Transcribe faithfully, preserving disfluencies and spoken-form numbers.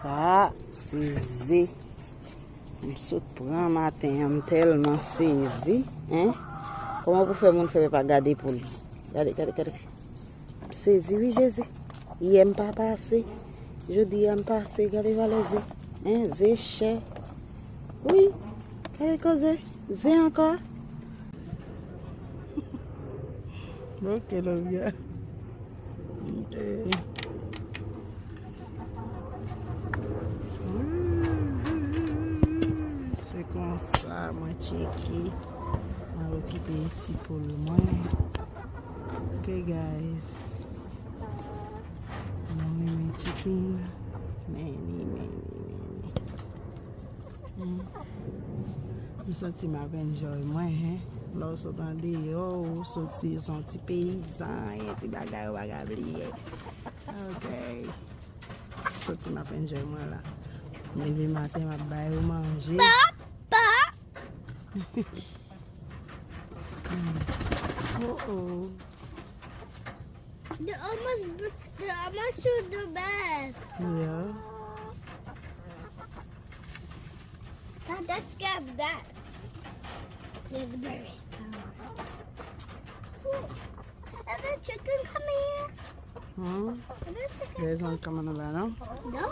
Sa se ze m sot pran maten an, m tèlman sezi, en. Kòman pou fè moun fè pa gade poul? Gade, gade, gade. M sezi wi, Jezi. Yè m pa pase, jodi a m pase, gade valè ze. En, ze chè. Wi, gade koze. Ze ankò. Ok, love ya. Ok. Se konsa mwen tcheke. Mwen okipe ti poul mwen. Ok, guys. Mwen renmen chicken. Many, many, many. Hmm. M santi m ap enjoy mwen, hen. Lè w sot andeyò, ou soti, ou se yon ti peyizan, yon ti bagay ou pa ka bliye. Ok. M santi m ap enjoy mwen la. M leve maten, m ap ba yo manje. Papa! Hmm. Oh, oh. They almost, they almost shoot the bed. Yeah. I just grabbed that. There's a berry. Is the chicken coming here? Hmm? Is the chicken There's one coming over now. No?